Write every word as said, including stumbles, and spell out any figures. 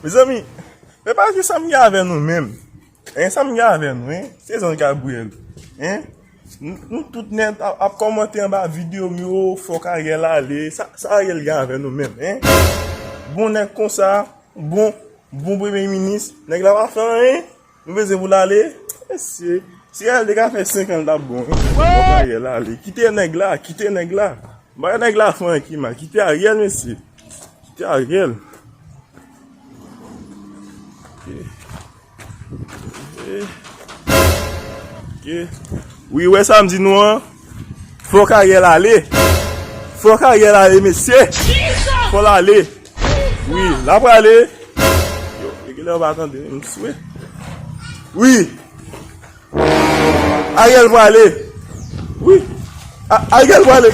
Mezanmi, men pa di sa m gen avè nou menm. Hein, sa m gen avè nou, hein? Se zanj Gabriel. Hein? Nou, nou tout nèt ap, ap kòmante anba videyo m yo, fòk Ariel ale. Sa, sa Ariel gen avè nou menm, hein? Bon nèg konsa, bon, bon premye minis, nèg la pa fè anyen. Nou bezwen pou l ale? Mesye, si Ariel te ka fè senk an, l t ap bon, hein? Fòk Ariel ale. Kite nèg la, kite nèg la. M pa wè nèg la fè anyen ki mal. Kite Ariel, mesye. Kite Ariel. Ok. Ok. Ok. Wi, wè sa m di nou an. Fòk Ariel ale. Fòk Ariel ale, mesye. Fò l ale. Wi, l ap prale. Yo, e kilè yo pa tande, m swe. Wi. Ariel prale. Wi. A-, Ariel prale.